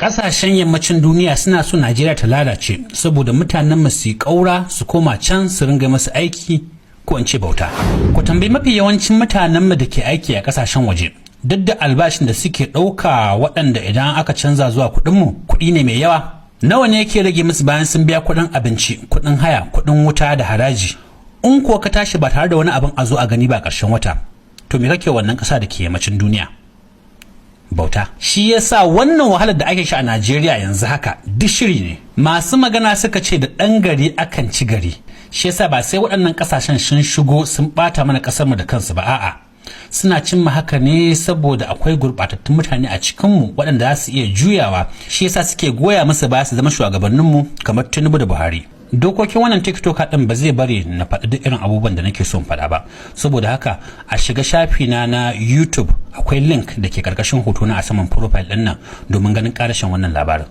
Ƙasashen yammacin duniya suna so Najeriya ta lalace saboda mutanen mu su ƙaura su koma can su ringa masu aiki, ko in ce bauta. Ku tambayi mafi yawancin mutanen mu da ke aiki a ƙasashen waje. Duk da albashin da suke ɗauka, waɗanda idan aka canza zuwa kuɗinmu kuɗi ne mai yawa, nawa ne yake rage musu bayan sun biya kuɗin abinci, kuɗin haya, kuɗin wuta da haraji? In kuwa ka tashi ba tare da wani abin a zo a gani ba a ƙarshen wata, to me kake wannan ƙasa da ke yammacin duniya? Bauta. Shi yasa wannan wahalar da ake sha a Najeriya yanzu haka duk shiri ne. Masu magana suka ce da ɗan gari akan ci gari. Shi yasa ba sai waɗannan ƙasashen sun shigo sun ɓata mana ƙasarmu da kansu ba. A'a, suna cimma haka ne saboda akwai gurɓatattun mutane a cikinmu waɗanda za su iya juyawa. Shi yasa suke goya musu ba su zama shugabanninmu kamar Tinubu da Buhari. Dokokin wannan TikTok din ba zai bari na faɗi duk irin abubuwan da nake son faɗa ba. Saboda haka a shiga shafi na na YouTube, akwai link da ke karkashin hoto na a saman profile ɗin nan domin ganin ƙarashin wannan labarin.